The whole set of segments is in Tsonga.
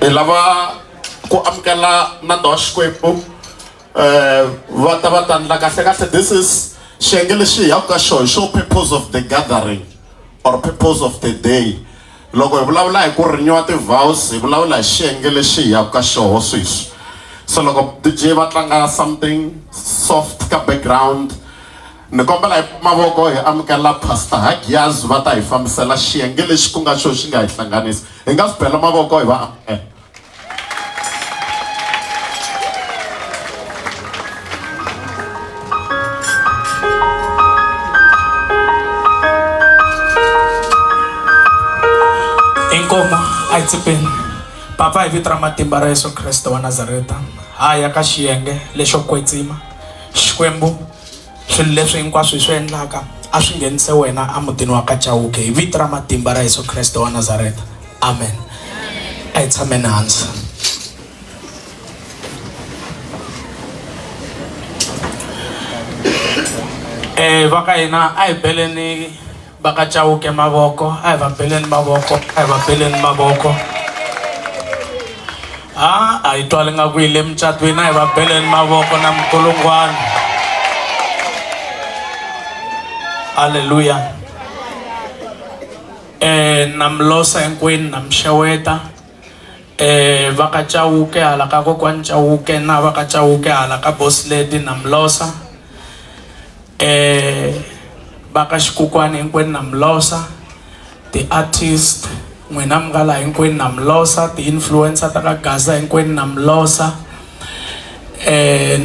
Hi lava ku amukela nandza wa Xikwembu va ta va ta ndla kahle kahle this is xiyenge lexi hi yaka ka xona xo purpose of the gathering or purpose of the day. Loko hi vulavula hi ku renew ti-vows hi vulavula hi xiyenge lexi hi yaka ka xoho sweswi. So loko DJ va tlanga something soft ka background ni kombela hi mavoko hi amukela Pastor Hagiaz va ta hi fambisela xiyenge lexi ku nga xo xi nga hi hlanganisa. Hi nga swi bela mavoko hi va amukela. Inkomu a hi tsipeni papa hi vito ra matimba ra Yesu Kreste wa Nazareta ha ya ka xiyenge lexo kwetsima Xikwembu swilo leswi hinkwaswo hi swi endlaka a swi nghenise wena emutini wa ka Chauke hi vito ra matimba ra Yesu Kreste wa Nazareta amen a hi tshameni hansi. Va ka hina a hi beleni va ka Chauke mavoko a hi va beleni mavoko a hi va beleni mavoko ha a yi twali nga ku yi le mucatwini a hi va beleni mavoko na mikulungwana halleluya na mi losa hinkwenu na mi xeweta va ka Chauke hala ka kokwani Chauke na va ka Chauke hala ka boss lady na mi losa va ka xikukwani hinkwenu na mi losa ti-artist n'wina mi nga laha hinkwenu na mi losa ti-influencer ta ka Gaza hinkwenu na mi losa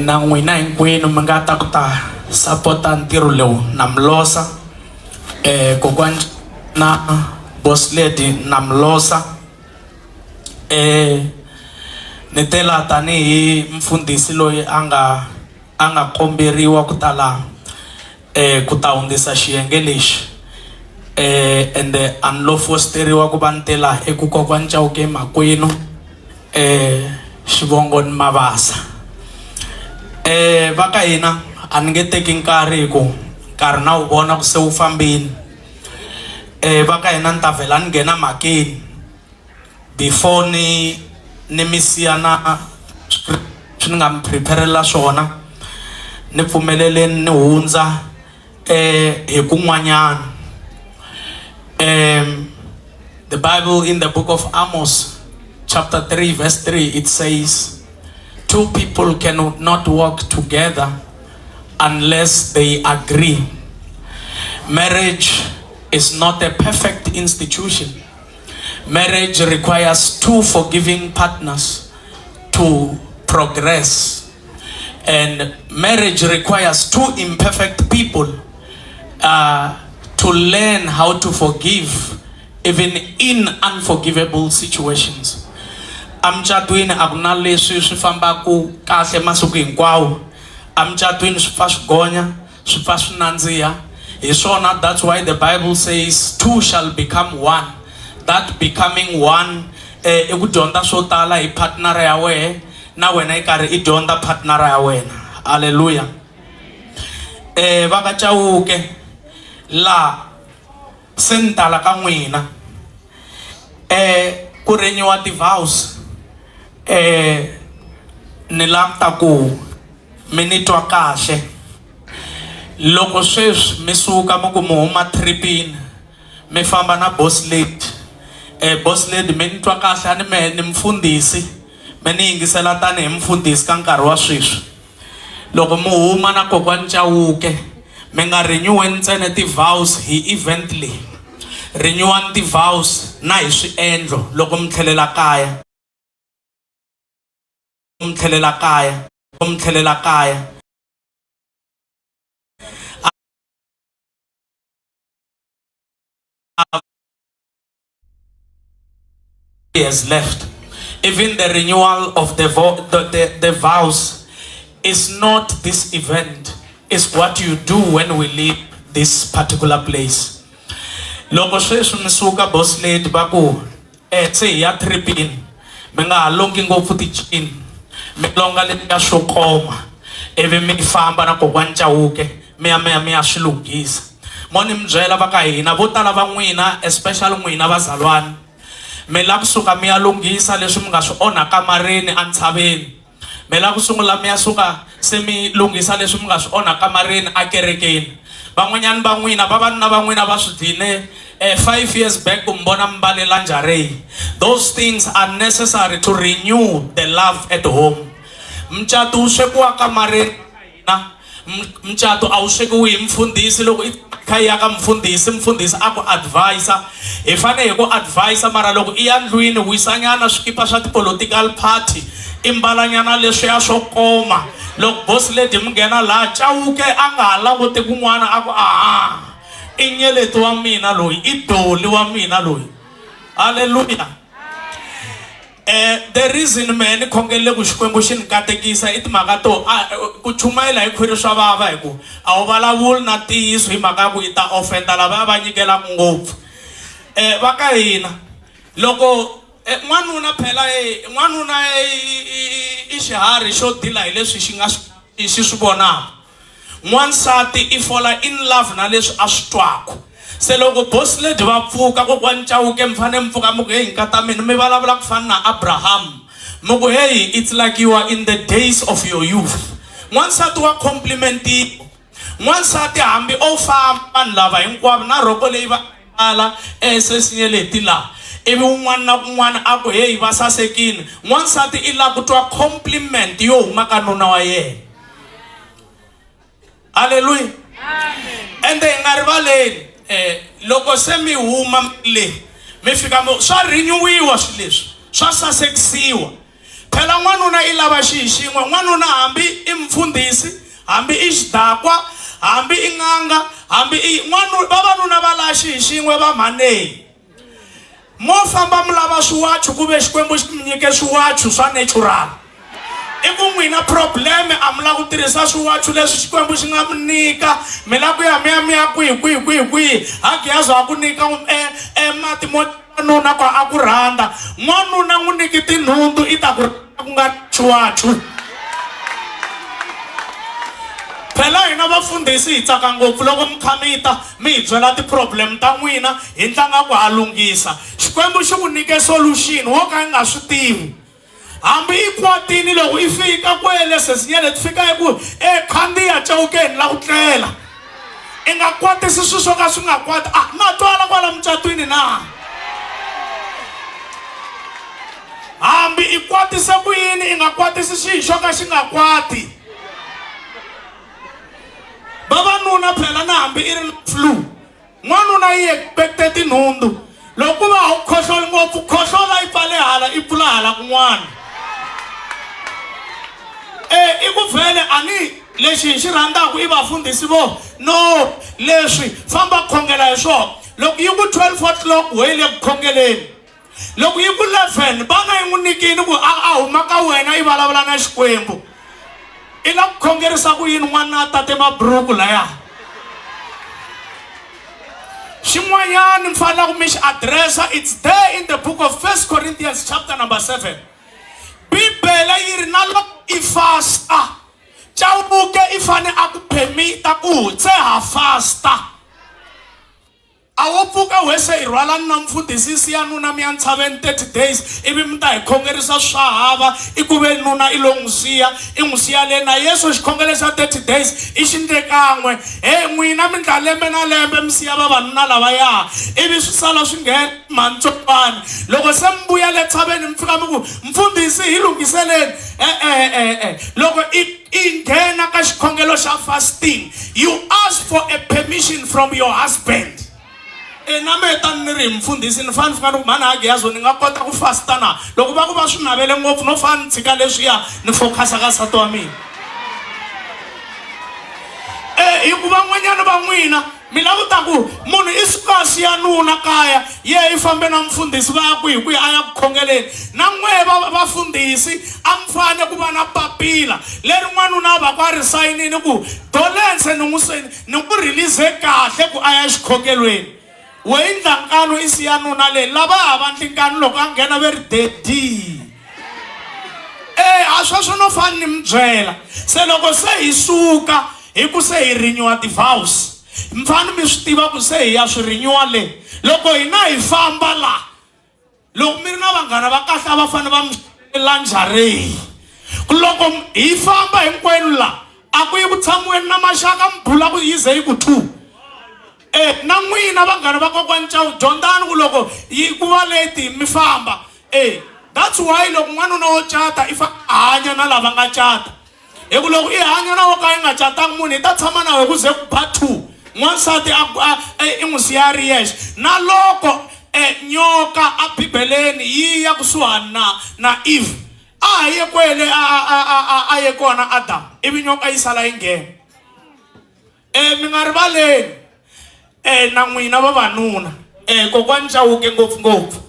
na n'wina hinkwenu mi nga ta ku ta sapota ntirho lowu na mi losa kokwani na boss lady na mi losa ni te la tanihi mfundhisi loyi a nga a nga komberiwa ku ta la ku ta hundzisa xiyenge lexi ende a ni lo fosteriwa ku va ni te la i ku kokwani Chauke makwenu xivongo ni Mabasa va ka hina a ni nge teki nkarhi hi ku nkarhi na wu vona ku se wu fambini va ka hina ni ta vhela ni nghena mhakeni before ni ni mi siya na swi ni nga mi prepare-la swona ni pfumeleleni ni hundza hi kun'wanyana the bible in the book of Amos chapter 3 verse 3 it says two people cannot walk together unless they agree. Marriage is not a perfect institution. Marriage requires two forgiving partners to progress. And marriage requires two imperfect people to learn how to forgive even in unforgivable situations. Emucatwini a ku na leswi swi fambaka kahle masiku hinkwawo. Emucatwini swi pfa swi gonya, swi pfa swi nandziha. Hi swona that's why the Bible says two shall become one. That becoming one i ku dyondza swo tala hi partner ya wehe na wena yi karhi i dyondza partner ya wena. Hallelujah. Va ka Chauke la se ni tala ka n'wina ku renew ti-vows ni lava ta ku mi ni twa kahle loko sweswi mi suka mi ku mi huma tripini mi famba na boss lady boss lady mi ni twa kahle a ni mehe ni mfundhisi mi ni yingisela tanihi mfundhisi ka nkarhi wa sweswi loko mi huma na kokwani Chauke mi nga renew ntsena ti-vows hi event leyi renewani ti-vows na hi swiendlo loko mi tlhelela kaya mi tlhelela kaya mi tlhelela kaya has left. Even the renewal of the, the, the, the vows is not this event, it's what you do when we leave this particular place. Loko sweswi mi suka boss lady va ku se hi ya tripini mi nga ha longi ngopfu ti-jean mi longa letiya swo koma ivi mi famba na kokwani Chauke mi ya mi ya mi ya swi lunghisa mo ni mi byela va ka hina vo tala va n'wina especially n'wina vazalwana. Mi la kusuka mi ya lunghisa leswi mi nga swi onha kamareni entshaveni. Mi la ku sungula mi ya suka se mi lunghisa leswi mi nga swi onha kamareni akerekeni. Van'wanyana va n'wina vavanuna va n'wina va swi dline 5 years back ku mi vona mi mbale lingerie. Those things are necessary to renew the love at home. Mucato wu swekiwa kamareni ka hina. Mucato a wu swekiwi hi mufundhisi loko i kha i ya ka mufundhisi, mufundhisi a ku advise. Hi fane hi ku advise mara loko i ya ndlwini wisanyana swikipa swa ti-political party, i mbalanyana leswiya swo koma. Loko boss lady mi nghena laha Chauke a nga ha languti kun'wana a ku aha i nyeleti wa mina loyi, i doli wa mina loyi. Haleluya. The reason mehe ni khongelele ku Xikwembu xi ni katekisa i timhaka to a ku chumayela hi khwiri swa vava hi ku a wu vulavuli na ntiyiso hi mhaka ya ku i ta offenda lavaya va nyikelaka ngopfu. Va ka hina loko n'wanuna phela n'wanuna i xiharhi xo dila hi leswi xi nga xi swi vonaka. N'wansati i fola in love na leswi a swi twaku. Se loko boss lady va pfuka, kokwani Chauke mi fane mi pfuka mi ku heyi nkata mina, mi vulavula ku fana na Abraham. Mi ku heyi it's like you are in the days of your youth. N'wansati wa complimentiwa. N'wansati hambi o famba vanhu lava hinkwavo na rhoko leyi va mbala esesinyeleti la ivi un'wana na un'wana a ku heyi va sasekile. N'wansati i lava ku twa compliment yo huma ka nuna wa yena. Haleluya. Ende hi nga rivaleni loko se mi huma le mi fika mi swa renewiwa swilo leswi swa sasekisiwa. Phela n'wanuna i lava xihi xin'we, n'wanuna hambi i mfundhisi, hambi i xidakwa, hambi i n'anga, hambi i n'wanuna, vavanuna va lava xihi xin'we va mhaneni. Mo famba mi lava swiwachu ku ve Xikwembu xi mi nyike swiwachu swa natural. I ku n'wina problem a mi lava ku tirhisa swiwachu leswi Xikwembu xi nga mi nyika, mi lava ku ya mi ya mi ya kwihi kwihi kwihi kwihi. Ha Gehazi a ku nyika e mati mo nuna ku a ku rhandza. N'wanuna n'wi nyiki tinhundzu i ta ku ku nga xiwachu. Phela hina vafundhisi hi tsaka ngopfu loko mi kha mi ta mi hi byela ti-problem ta n'wina hi ndla ku ha lunghisa. Xikwembu xi ku nyike solution wo ka i nga swi tivi. Hambi i kwatini loko i fika kwele sesinyele ti fika hi ku e khandziya Chauke ni la ku tlela. I nga kwatisi swilo swo ka swi nga kwati. A na twala kwala mucatwini na? Hambi i kwatise ku yini i nga kwatisi xilo xo ka xi nga kwati. Vavanuna phela na hambi i ri na flu n'wanuna yi expecte tinhundzu loko ku va a wu khohloli ngopfu khohlola yi pfale hala i pfula hala kun'wana e i ku vhele a ni lexi hi xi rhandzaka i vafundhisi vo no leswi famba khongela hi swona loko yi ku 12 o'clock we le ku khongeleni Loko yi ku 11, vana yi n'wi nyikile ku a a huma ka wena yi vulavula na Xikwembu. I la ku khongerisa ku yini n'wana a tate mabruku laya? Xin'wanyana mi fanele ku mi xi addressa, it's there in the book of 1 Corinthians chapter number 7. Bibele yi ri na loko i fasta, Chauke i fane a ku permita ku se ha fasta. A wo pfuka whe se hi rhwalani na mfundhisi siya nuna mi ya ntshaveni 30 days ivi mi ta hi khongerisa swa hava i ku ve nuna i lo n'wi siya i n'wi siya le na Yesu xikhongelo xa 30 days i xi ndle kan'we he n'wina mi ndla lembe na lembe mi siya vavanuna lavaya ivi swi sala swi nghena mhantsopani loko se mi vuya le tshaveni mi fika mi ku mfundhisi hi lunghiseleni e-e-e-e loko i I nghena ka xikhongelo xa fasting, you ask for a permission from your husband. E na mehe tani ni ri hi mfundhisi ni fane ni fika ni ku mhani ha Gehazi ni nga kota ku fasta na? Loko va ku va swi navele ngopfu no fane ni tshika leswiya ni focus-a ka nsati wa mina. E hi ku van'wanyana va n'wina Mi la ku ta ku, Munhu i suka a siya nuna kaya, ye i fambe na mufundhisi va ya kwihi kwihi a ya ku khongeleni. Na n'we va vafundhisi a mi fane ku va na papila leri n'wanuna a va ku a ri sayinini ku Dolense ni n'wi ni n'wi release kahle ku a ya xikhongelweni. We i ndla nkanu i siya nuna leyi lava hava ndli nkanu loko a nghena ve ri daddy. E a sweswo no fane ni mi byela. Se loko se hi suka hi ku se hi renewa ti-vows mi fane mi swi tiva ku se hi ya swi renewa le loko hina hi famba la. Loko mi ri na vanghana va kahle a va fanele va mi lingerie. Ku loko hi famba hinkwenu la a ku yi ku tshamiweni na maxaka mi bula ku yi ze yi ku two. E na n'wina vanghana va kokwani Chauke dyondzani ku loko yi ku va late mi famba. E that's why loko n'wanuna wo cata i fanele a hanya na lava nga cata. Hi ku loko i hanya na wo ka i nga catanga munhu i ta tshama na wena ku ze ku ba two n'wansati a a i n'wi siya a ri yexe. Na loko e nyoka a Bibeleni yi ya kusuhani na na Eve a ha ye kwele a a a a a ye kona Adamu ivi nyoka yi sala yi nghena. E mi nga rivaleni e na n'wina vavanuna e kokwani Chauke ngopfungopfu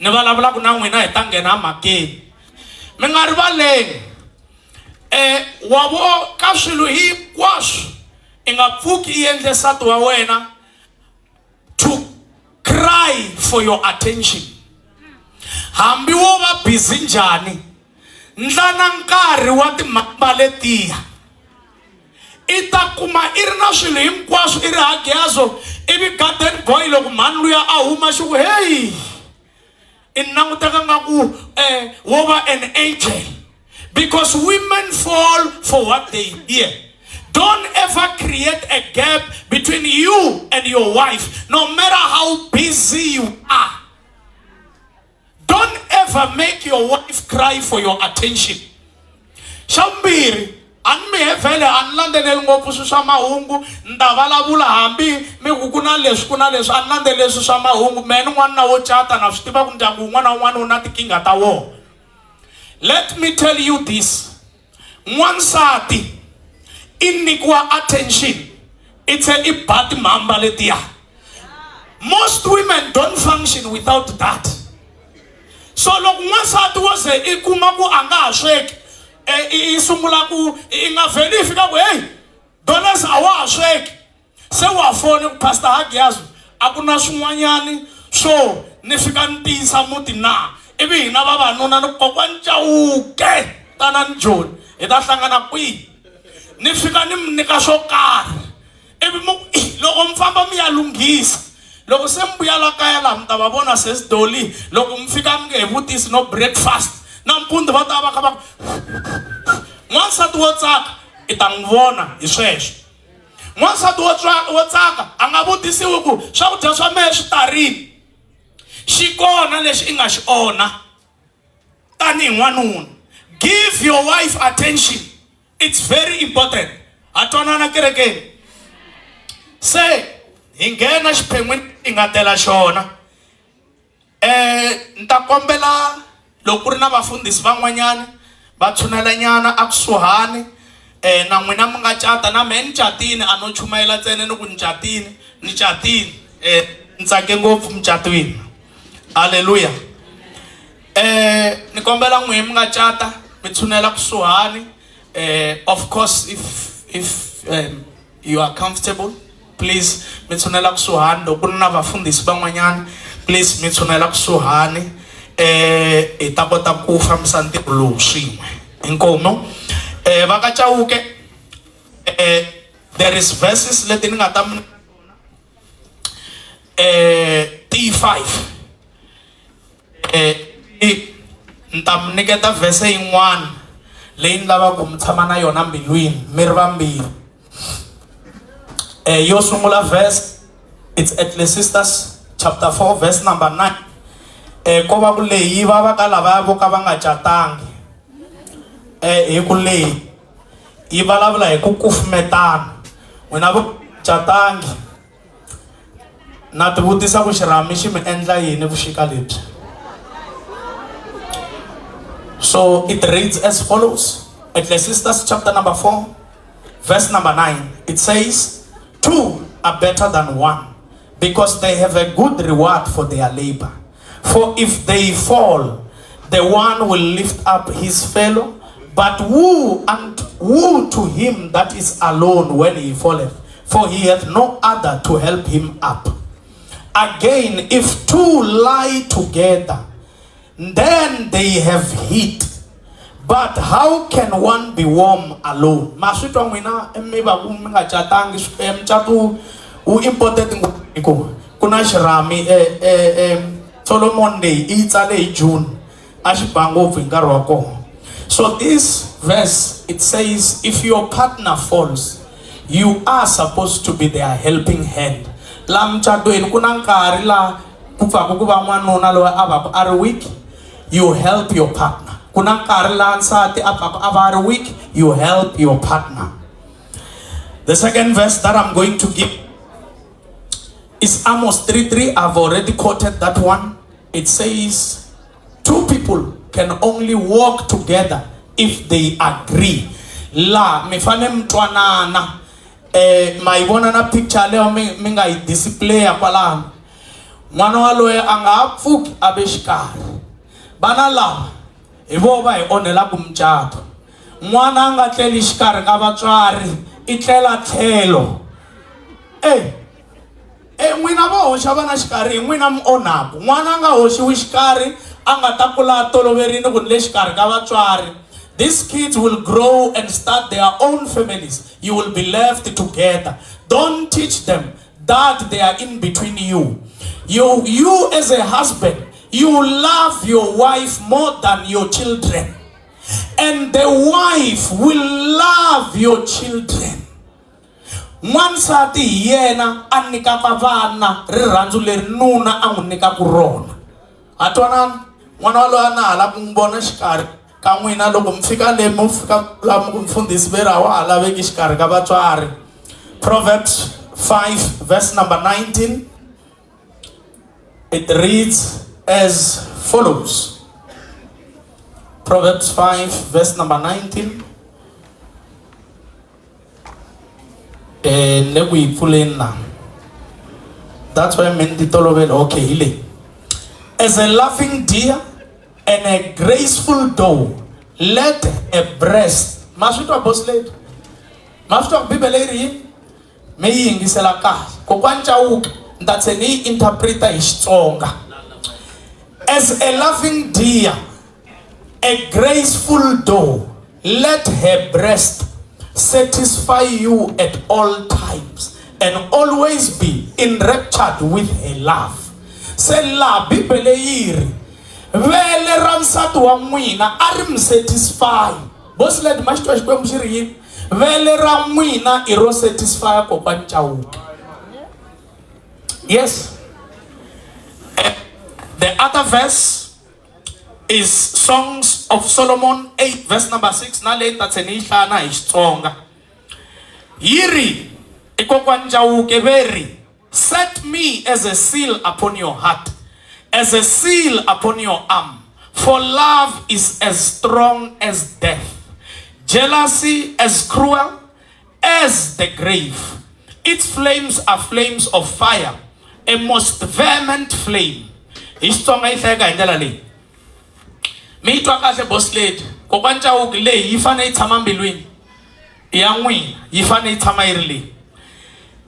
ni vulavulaka na n'wina hi ta nghena mhakeni mi nga rivaleni e wa vo ka swilo hinkwaswo i nga pfuki i endle nsati wa wena to cry for your attention hambi wo va busy njhani ndlana nkarhi wa timhamba letiya i ta kuma i ri na swilo hinkwaswo i ri hagiyazo ivi garden boy loko mhani luya a huma xi ku heyi i languteka nga ku um wo va an angel because women fall for what they hear. Don't ever create a gap between you and your wife, no matter how busy you are. Don't ever make your wife cry for your attention. Xa vumbirhi, a ni mi hevhele a ni landzeleli ngopfu swilo swa mahungu ni ta vulavula hambi mi ku ku na leswi ku na leswi a ni landzeleli swilo swa mahungu mehe ni n'wanuna wo cata na swi tiva ku ndyangu wun'wana na wun'wana wu na tinkingha ta wona. Let me tell you this, n'wansati i nyikiwa attention i tlhe i ba timhamba letiya. Most women don't function without that. So loko n'wansati wo ze i kuma ku a nga ha sweki i sungula ku i nga vheli i fika ku heyi Dollars a wa ha sweki se wa foni ku Pastor Hagiazo a ku na swin'wanyani swo ni fika ni tiyisa muti na ivi hina vavanuna ni ku kokwani Chauke tanani Joni hi ta hlangana kwihi ni fika ni mi nyika swo karhi ivi mu loko mi famba mi ya lunghisa loko se mi vuya la kaya laha mi ta va vona sesi Dolly loko mi fika mi nge he vutisi no breakfast nampundzu va ta va kha va n'wansati wo tsaka i ta n'wi vona hi sweswo n'wansati wo wo tsaka a nga vutisiwi ku swakudya swa mehe swi tarini xi kona lexi i nga xi onha tanihi n'wanuna give your wife attention It's very important. Ha twanana kerekeni. Se hi nghena xiphen'wini hi nga tela xona. Ni ta kombela loko ku ri na vafundhisi van'wanyana va tshunela nyana a kusuhani na n'wina mi nga cata na mehe ni catini a no chumayela ntsena ni ku ni catini ni catini ni tsake ngopfu mucatwini. Haleluya. Ni kombela n'wihi mi nga cata mi tshunela kusuhani of course if if you are comfortable please mi tshunela kusuhani loko ku ri na vafundhisi van'wanyana please mi tshunela kusuhani hi ta kota ku fambisa ntirho lowu swin'we inkomu va ka Chauke there is verses leti ni nga ta mi T5 Eh, ni ta mi nyiketa vhese yin'wana leyi ni lavaka mi tshama na yona mbilwini mi ri vambirhi. Eh, yo sungula verse it's Ecclesiastes chapter 4 verse number 9. Eh, ko va ku leyi yi vava ka lavaya vo ka va nga catangi. Eh, hi ku leyi yi vulavula hi ku kufumetana. N'wina vo catangi Na tivutisa ku xirhami xi mi endla yini vuxika lebyi. So it reads as follows. Ecclesiastes chapter number 4, verse number 9. It says, Two are better than one because they have a good reward for their labor. For if they fall, the one will lift up his fellow, but woe and woe to him that is alone when he falleth, for he hath no other to help him up. Again, if two lie together, then they have heat. But how can one be warm alone? Ma swi twa n'wina mi va ku mi nga catangi mucato wu important ngopfu hi ku ku na xirhami Solomon leyi i yi tsale hi June a xi ba ngopfu hi nkarhi wa kona. So this verse it says if your partner falls you are supposed to be their helping hand. La mucatweni ku na nkarhi la ku pfaka ku va n'wanuna loyi a va ku a ri weak you help your partner. Ku na nkarhi laha nsati a pfaka a va a ri weak you help your partner. The second verse that I'm going to give is Amos 3:3. I've already quoted that one. It says, Two people can only walk together if they agree. La mi fane mi twanana. Eh ma yi vona na picture leyo mi mi nga yi displaya kwalano. N'wana wa loyi a nga ha pfuki a ve xikarhi. Vana lava hi voho va hi onhelaka mucato. N'wana a nga tleli xikarhi ka vatswari i tlela tlhelo. Eh E, n'wina vo hoxa vana xikarhi hi n'wina mi onhaku. N'wana a nga hoxiwi xikarhi a nga ta kula a toloverile ku ni le xikarhi ka vatswari. These kids will grow and start their own families. You will be left together. Don't teach them that they are in between you. You, you as a husband, you love your wife more than your children. And the wife will love your children. N'wansati hi yena a nyikaka vana rirhandzu leri nuna a n'wi nyikaka rona. Ha twanana? N'wana waloye a na ha lava ku n'wi vona xikarhi ka n'wina loko mi fika le mi fika la mi ku mfundhisi ve ri a wa ha laveki xikarhi ka vatswari. Proverbs 5 verse number 19 it reads as follows. Proverbs 5 verse number 19 Eh, ni le ku yi pfuleni la that's why mi ni tolovela okay hi leyi as a laughing deer and a graceful doe let a breast ma swi twa boss lady ma swi twa ku bibele yi ri yini mi yi yingisela kahle kokwani chauke ni ta tlhe ni yi interpreta hi xitsonga as a laughing deer A graceful doe, let her breast satisfy you at all times and always be enraptured with her love. Se laha Bibele yi ri vele ra nsati wa n'wina a ri mi satisfy. Boss lady ma xi twa Xikwembu xi ri yini? Vele ra n'wina i ro satisfy kokwani Chauke. Yes. The other verse is Songs of Solomon 8 verse number 6 na leyi ta tlhela yi hlaya na hi Xitsonga yi ri i kokwani Chauke ve ri set me as a seal upon your heart as a seal upon your arm for love is as strong as death jealousy as cruel as the grave its flames are flames of fire a most vehement flame hi Xitsonga yi hlayeka hi ndlela leyi mi yi twa kahle boss lady kokwani Chauke leyi yi fanele yi tshama mbilwini ya n'wina yi fanele yi tshama yi ri leyi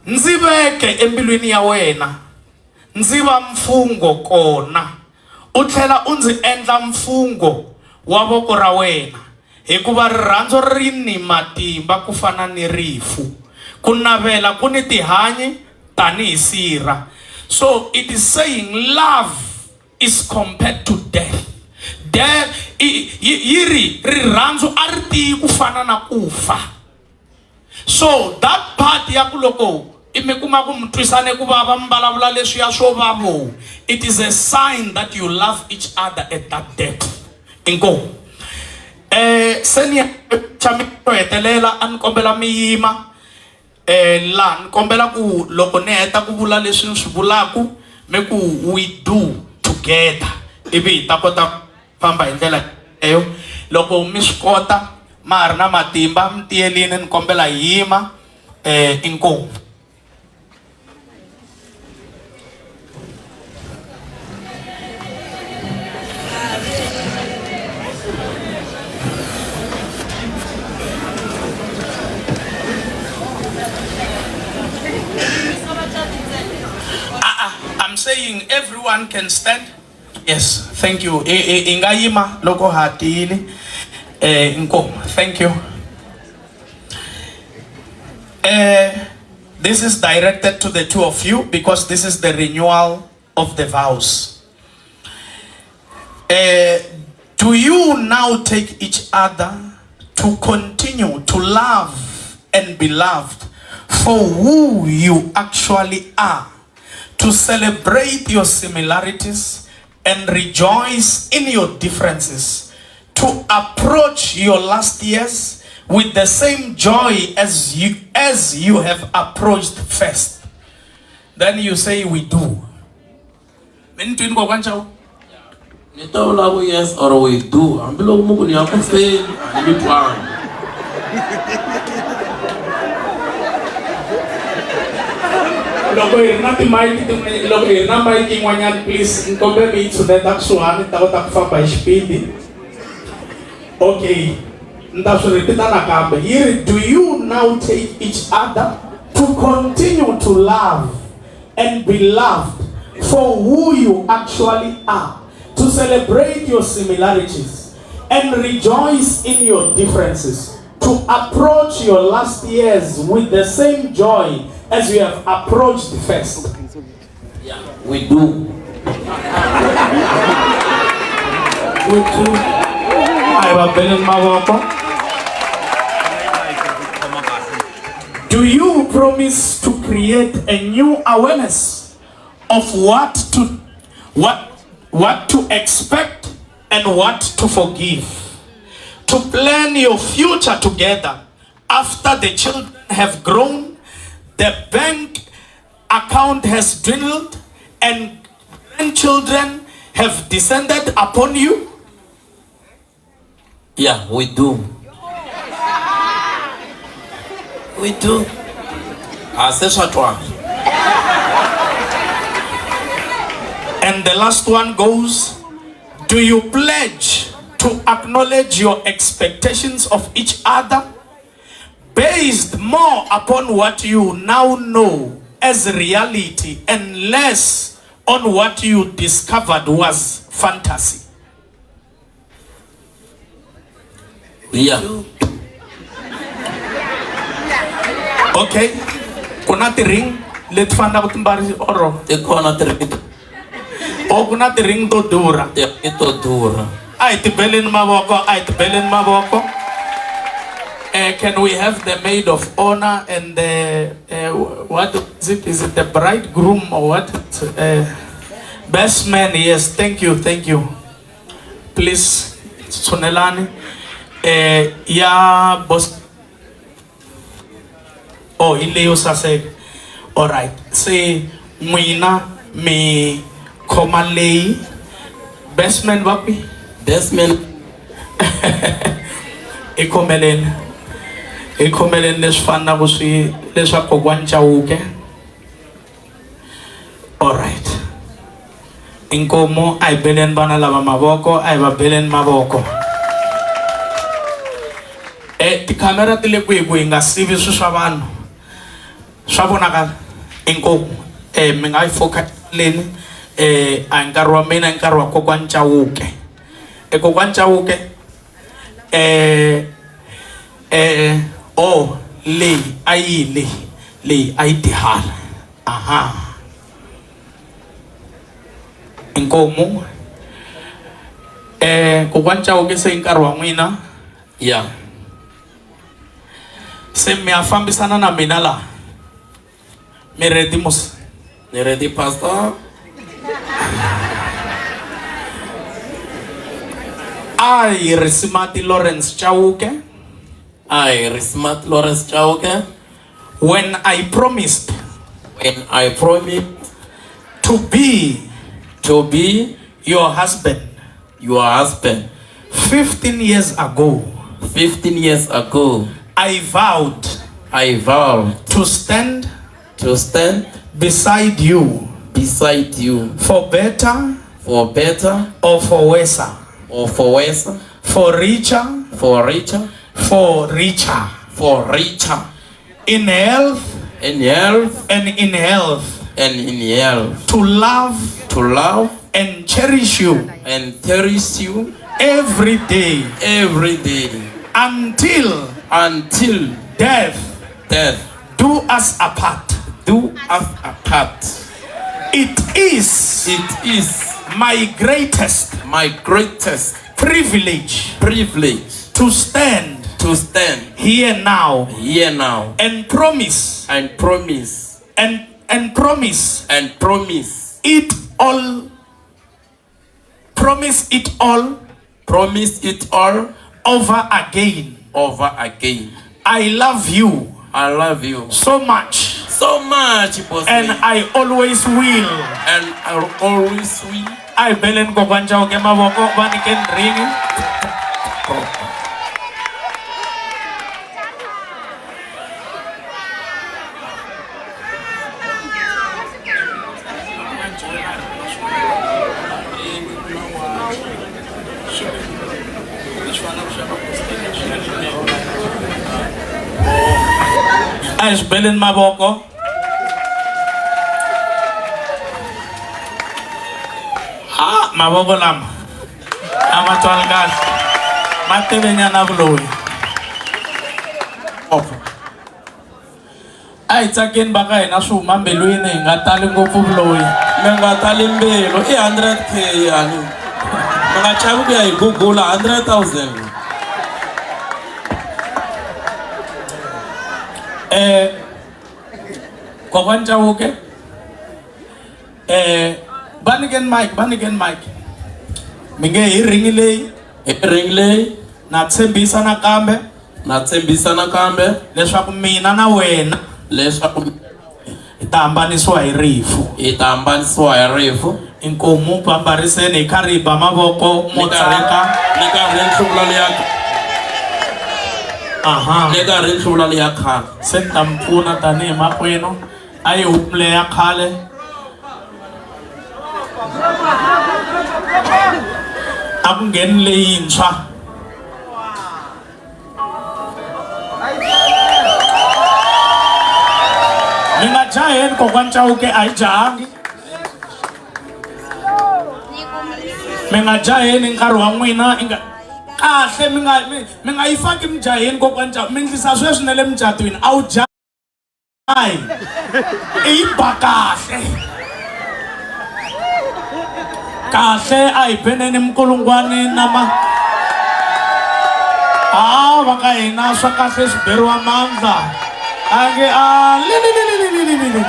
ndzi veke embilwini ya wena ndzi va mfungho kona U tlhela u ndzi endla mfungho wa voko ra wena, hikuva rirhandzu ri ni matimba ku fana ni rifu, ku navela ku ni tihanyi tanihi sirha. So it is saying love is compared to death. Death yi ri rirhandzu a ri tiyi ku fana na ku fa. So that part ya ku loko i mi kuma ku mi twisane ku vava mi vulavula leswiya swo vavo it is a sign that you love each other at that depth inkomu eh se ni xa mi hetelela a ni kombela mi yima eh la ni kombela ku loko ni heta ku vula leswi ni swi vulaku mi ku we do together ivi hi ta kota famba hi ndlela leyo loko mi swi kota ma ha ri na matimba mi tiyelini ni kombela hi yima um inkomu I'm saying everyone can stand. Yes, thank you. I, I, nga yima loko ha tiyile. Eh, inkomu. Thank you. Eh, this is directed to the two of you because this is the renewal of the vows. Uh, do you now take each other to continue to love and be loved for who you actually are, to celebrate your similarities and rejoice in your differences, to approach your last years with the same joy as you as you have approached first? Then you say we do. Mi ni twini kokwani Chauke? Ni to vula ku yes or we do hambiloko mu ku ni ya ku feni a ni mi twangi. Loko hi ri na timayiki tin'wanyana loko hi ri na mayiki yin'wanyana please ni kombela mi yi tshuneta kusuhani ni ta kota ku famba hi xipidi. Okay, ni ta swi rhipita nakambe yi ri do you now take each other to continue to love and be loved for who you actually are, to celebrate your similarities and rejoice in your differences, to approach your last years with the same joy as you have approached the first. Yeah, we do. We do. A hi va beleni mavoko. Do you promise to create a new awareness of what to what what to expect and what to forgive? To plan your future together after the children have grown, the bank account has dwindled and grandchildren have descended upon you? Yeah, we do. We do. A se swa twala. And the last one goes, do you pledge to acknowledge your expectations of each other based more upon what you now know as reality and less on what you discovered was fantasy? Yeah. Okay. Ku na ti-ring leti fanelaka ti mbari oro. Ti kona ti-ring. O ku na ti-ring to durha. Ti to durha. A hi tibeleni mavoko, a hi tibeleni mavoko. Can we have the maid of honor and the what is it? Is it the bridegroom or what? Best man, yes. Thank you, thank you. Please, tshunelani. Ya boss. Oh, hi leyo saseka. All right. Se n'wina mi khoma leyi. Best man va kwi? Best man. I khomeleni. I khomeleni leswi fanaka swi leswa kokwani Chauke. Alright. Inkomu a hi beleni vana lava mavoko, a hi va beleni mavoko. Eh tikhamera ti le kwihi ku hi nga sivi swi swa vanhu. Swa vonakala. Inkomu eh mi nga yi focus leni eh a hi nkarhi wa mina i nkarhi wa kokwani Chauke. Eh kokwani Chauke eh eh oh leyi a yi leyi leyi a yi tihala aha inkomu eh kokwani Chauke se i nkarhi wa n'wina ya se mi ya fambisana na mina laha mi ready mos ni ready pastor a hi ri Simati Lawrence Chauke I Rismat Lawrence Chauke when I promised when I promised to be to be your husband your husband 15 years ago 15 years ago I vowed I vowed to stand to stand beside you beside you for better for better or for worse or for worse for richer for richer for richer for richer in health in health and in health and in health to love to love and cherish you and cherish you every day every day until until death death do us apart do us apart it is it is My greatest My greatest privilege privilege to stand to stand here now here now and promise and promise and promise and promise it all promise it all promise it all over again. Over again. I love you I love you so much so much, boss and lady. I always will. And I always will. A hi beleni kokwana Chauke mavoko va nyikeni ringi. A hi swi beleni mavoko. Ha mavoko lama a ma twali kahle ma telenyana vuloyi. A hi tsakeni va ka hina swi huma mbilwini hi nga tali ngopfu vuloyi. Mi nga tali mbilu i 100K yani mi nga chavi ku ya hi gugula 100,000. Kokwani Chauke va nyikeni mic, va nyikeni mic. Mi nge hi ringi leyi, hi ringi leyi na tshembisa nakambe, na tshembisa nakambe leswaku mina na wena leswaku hi ta hambanisiwa hi rifu, hi ta hambanisiwa hi rifu. Inkomu bambariseni hi karhi hi ba mavoko mo tsaka. Ni karhi ni hluvula leya. Aha. Ni karhi ni hluvula leya khale. Se ni ta mi pfuna tanihi makwenu. A yi humi leya khale. A ku ngheni leyintshwa. Mi nga jaheni kokwani Chauke a hi jahangi. Mi nga jaheni nkarhi wa n'wina i nga kahle mi nga mi nga yi faki mijaheni kokwani Chauke mi ndlisa sweswi na le mucatwini a wu jahi i yi ba kahle kahle a hi beneni minkulungwani na ma a va ka hina swa kahle swi beriwa mandla a nge a li li li li li li li li.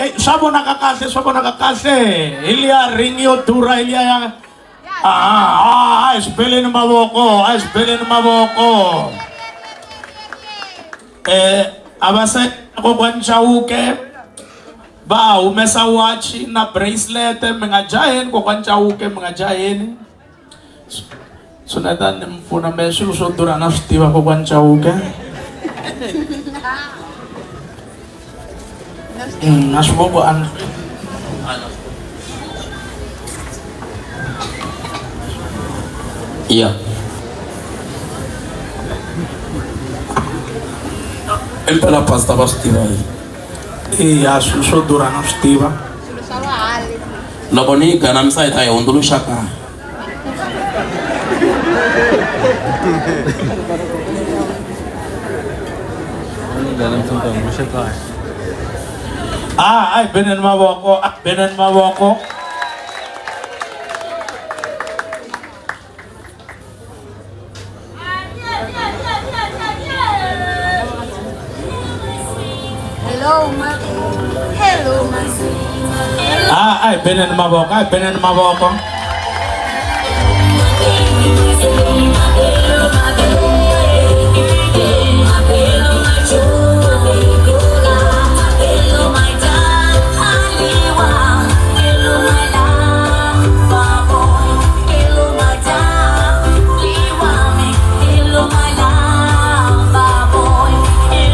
Ey, swa vonaka kahle, swa vonaka kahle. Hi liya ring yo durha, hi liya ya a hi swi beleni mavoko, a hi swi beleni mavoko. A va se kokwani Chauke va humesa wachi na bracelet. Mi nga jaheni kokwani Chauke, mi nga jaheni. Swi ni mi pfuna me swilo swo durha na swi tiva kokwani Chauke. Na swi voko a ni. Yeah. Impela pastor va swi tiva yini? Eya, swilo swo durha na swi tiva. Loko ni yi ganamisa hi ta yi hundzuluxa kaya. A hi beneni mavoko, a hi beneni mavoko. Hello, my hello, my A hi beneni mavoko, a hi beneni mavoko.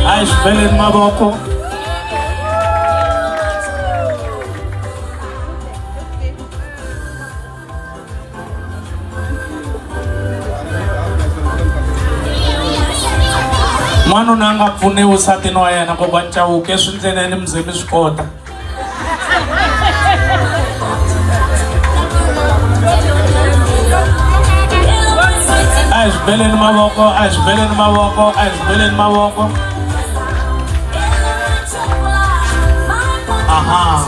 A hi swi beleni mavoko. N'wanuna a nga pfuniwi nsatini wa yena kokwani Chauke swi ndleleni mi ze mi swi kota. A hi swi beleni mavoko, a hi swi beleni mavoko, a hi swi beleni mavoko. Aha.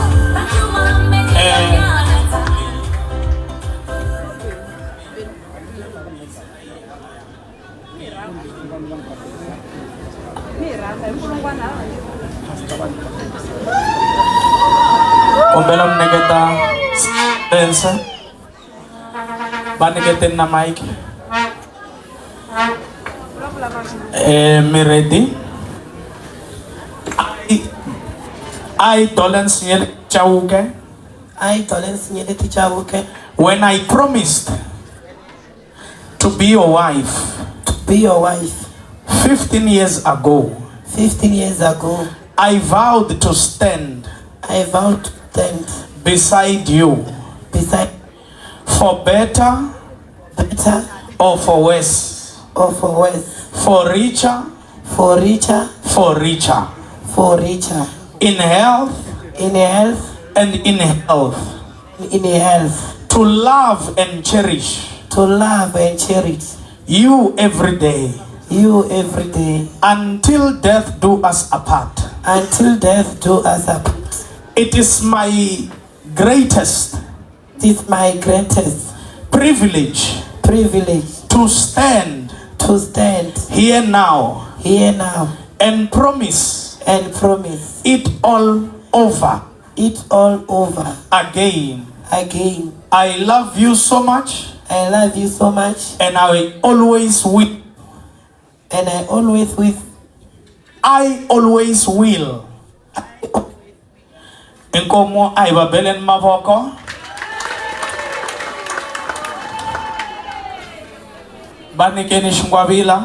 Kombela mi nyiketa Spencer. Va nyiketeni na mic. Eh, mi ready? I Dolens Nyele Chauke. I, Dolens Nyeleti Chauke, When I promised to be your wife to be your wife 15 years ago, 15 years ago, I vowed to stand I vowed to stand beside you beside for better better or for worse, or for worse, for richer, for richer, for richer, for richer, in health in health, and in health, in health, to love and cherish to love and cherish you every day you every day until death do us apart. until death do us apart. It is my greatest It is my greatest privilege privilege to stand to stand here now here now and promise and promise it all over it all over again. again. I love you so much I love you so much and I always will. and I always with I always will. Inkomo a hi va beleni mavoko. Va nyikeni xingwavila.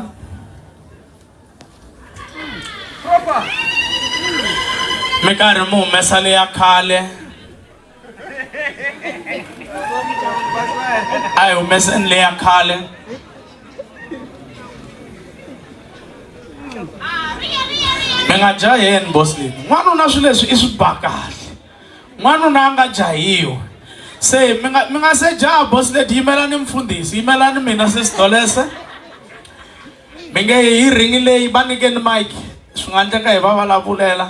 Mi karhi mi humesa leya khale. A hi humeseni leya khale. Mi nga jaheni boss lady. N'wanuna swilo leswi i swi ba kahle. N'wanuna a nga jahiwi. Se mi nga mi nga se jaha boss lady yimelani mfundhisi, yimelani mina se Sidolese. Mi nge hi ringi leyi va nyikeni mic. Swi nga endleka hi va vulavulela.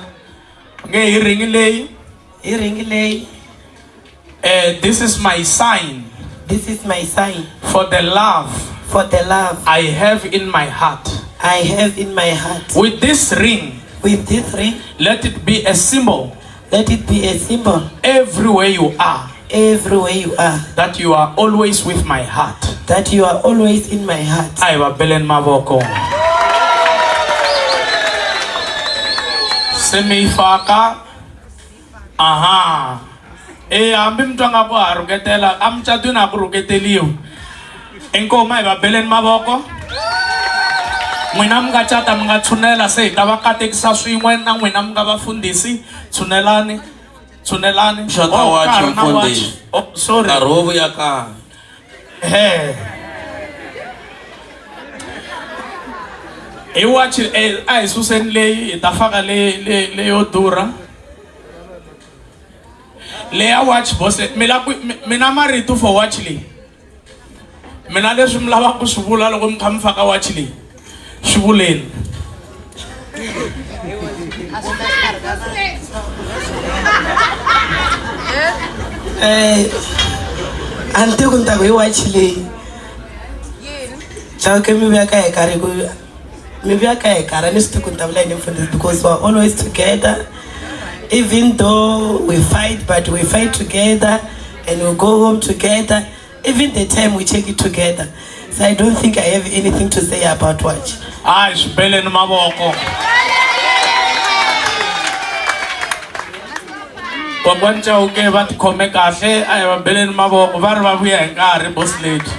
Mi nge hi ringi leyi. Hi ringi leyi. This is my sign. This is my sign. For the love. For the love. I have in my heart. I have in my heart. With this ring. With this ring. Let it be a symbol. Let it be a symbol. Everywhere you are. Everywhere you are. That you are always with my heart. That you are always in my heart. A hi va beleni mavoko. Se mi yi faka. Aha. E hambi mi twa nga ku ha rhuketela, emucatwini a ku rhuketeliwi. Inkomu a hi va beleni mavoko. N'wina mi nga cata mi nga tshunela se hi ta va katekisa swin'we na n'wina mi nga vafundhisi tshunelani. Tshunelani. Xota Oh, watch ka ha ri na watch. mfundhisi. Oh, sorry. Nkarhi wo vuya kaya. He. Hi watch eh, a hi suseni leyi hi ta faka leyi leyi leyo durha. Leya watch boss mi la ku mi na marito for watch leyi. Mina leswi mi lavaka ku swi vula loko mi kha mi faka watch leyi swi vuleni. Eh, a ni tivi ku ni ta ku hi watch leyi Chauke mi vuya ka hi karhi ku mi vuya ka hi karhi a ni swi tivi ku ni ta vula yini mfundhisi because we are always together even though we fight but we fight together and we go home together even the time we check it together so i don't think i have anything to say about watch hayi swi beleni mavoko kokwani Chauke va tikhome kahle a hi va beleni mavoko va ri va vuya hi nkarhi boss lady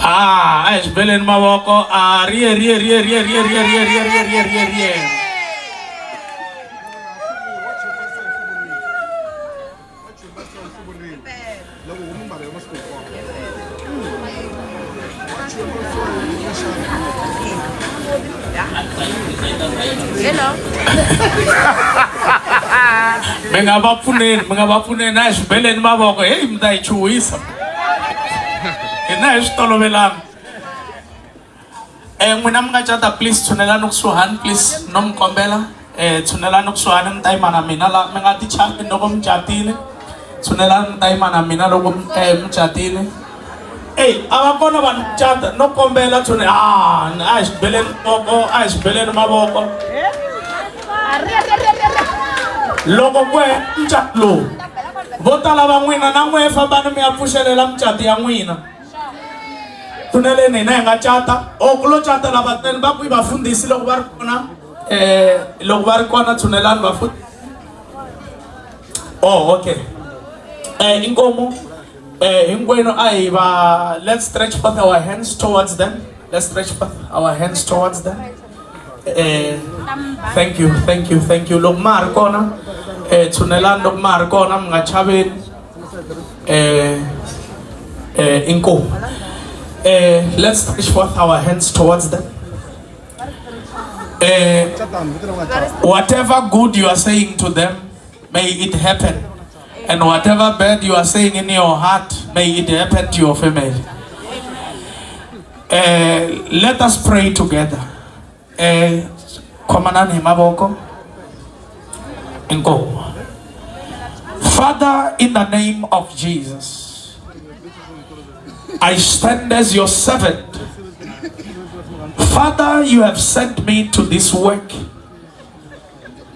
Ah, a hi swi beleni mavoko a riye riye riye riye riye riye riye riye riye riye riye riye Hello. Mi nga va pfuneni, mi nga va pfuneni, a hi swi beleni mavoko, heyi mi ta hi chuhisa. Hina hi swi tolovelanga. Eh n'wina mi nga cata please tshunelani kusuhani please no mi kombela eh tshunelani kusuhani mi ta yima na mina la mi nga ti chavi loko mi catile tshunelani mi ta yima na mina loko eh mi catile. Ey, a va kona vanhu cata no kombela tshone a a hi swi beleni mavoko a hi swi beleni mavoko loko ku hela mucato lowu vo tala va n'wina na n'wehe fambani mi ya pfuxelela micato ya n'wina pfuneleni hina hi nga cata o ku lo cata lava teni va ku i vafundhisi loko va ri kona um loko va ri kona tshunelani vafundhisi oh okay eh inkomu eh hinkwenu a hi va let's stretch forth our hands towards them let's stretch forth our hands towards them eh thank you thank you thank you loko ma ha ri kona eh tshunelani loko ma ha ri kona mi nga chaveni eh eh inkomu eh let's stretch forth our hands towards them Eh, whatever good you are saying to them, may it happen. And whatever bad you are saying in your heart, may it happen to your family. Uh, let us pray together. Eh, khomanani hi mavoko. Inkomu. Father, in the name of Jesus, I stand as your servant. Father, you have sent me to this work.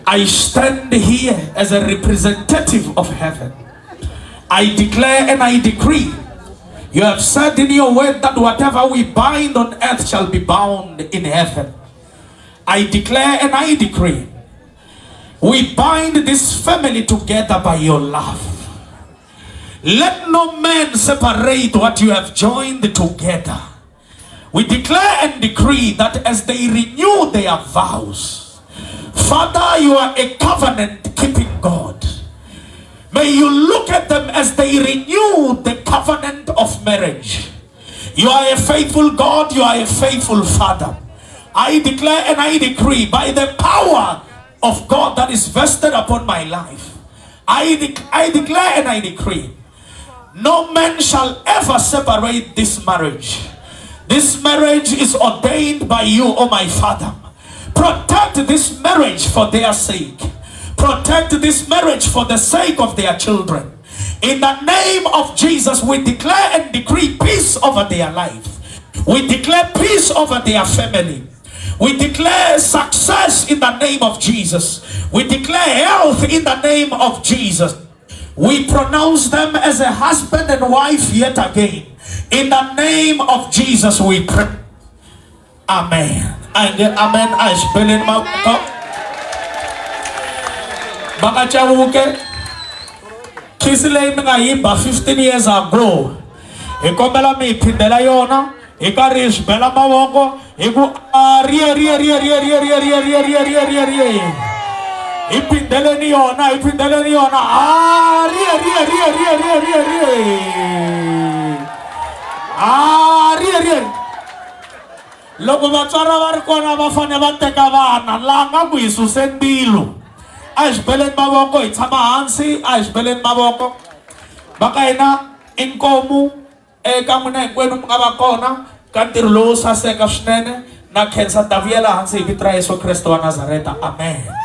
I stand here as a representative of heaven. I declare and I decree. You have said in your word that whatever we bind on earth shall be bound in heaven. I declare and I decree. We bind this family together by your love. Let no man separate what you have joined together. We declare and decree that as they renew their vows, Father, you are a covenant keeping God. May you look at them as they renew the covenant of marriage. You are a faithful God, you are a faithful Father. I declare and I decree by the power of God that is vested upon my life. I, de I declare and I decree no man shall ever separate this marriage. This marriage is ordained by you, O my Father. Protect this marriage for their sake. Protect this marriage for the sake of their children. In the name of Jesus, we declare and decree peace over their life. We declare peace over their family. We declare success in the name of Jesus. We declare health in the name of Jesus. We pronounce them as a husband and wife yet again. In the name of Jesus we pray. Amen. And amen. A hi swi beleni mavoko. Va nga Chauke. Khisi leyi mi nga yi ba 15 years ago. Hi kombela mi hi phindela yona hi karhi hi swi bela mavoko hi ku a riye riye riye riye riye riye riye riye riye riye riye riye hi phindeleni yona hi phindeleni yona a riye riye riye riye riye riye riye a riye riye loko vatswari va ri kona va fanele va teka vana laha nga ku hi suse mbilu a hi swi beleni mavoko hi tshama hansi a hi swi beleni mavoko va ka hina inkomu eka n'wina hinkwenu mi nga va kona ka ntirho lowo saseka swinene na khensa ta vuyela hansi hi vito ra yesu kreste wa nazareta amen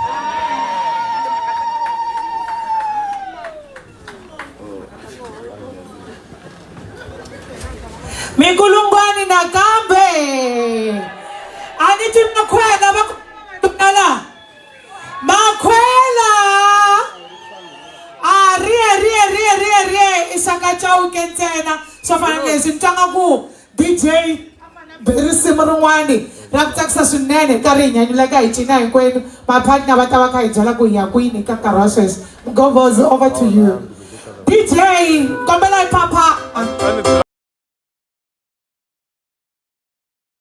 minkulungwani nakambe a ni ti makhwela va ku tala makhwela a riye riye riye riye riye i saka chauke ntsena swo fana na leswi ni twa nga ku dj risimu rin'wani ra ku tsakisa swinene karhi hi nyanyuleka hi cina hinkwenu mapartner va ta va kha hi byela ku hi ya kwini ka nkarhi wa sweswi mgovozi over to you dj kombela hi phapha.